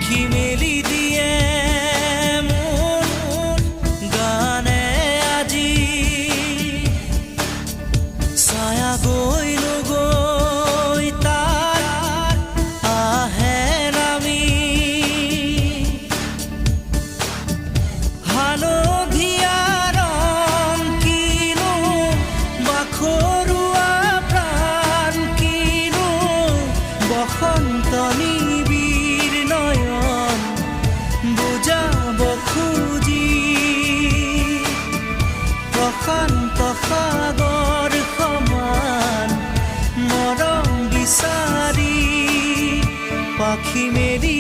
পাখি মেলি দিয়ে মোৰ গানে আজি। ছায়া গৈ নগৈ তাৰ আহে নামি। হালধীয়া ৰং কিনো, বাখৰুৱা প্ৰাণ কিনো, বসন্ত নিবিড় নয়ন বুজাব খুজি। প্ৰশান্ত সাগৰ সমান মৰম বিচাৰি পাখি মেলি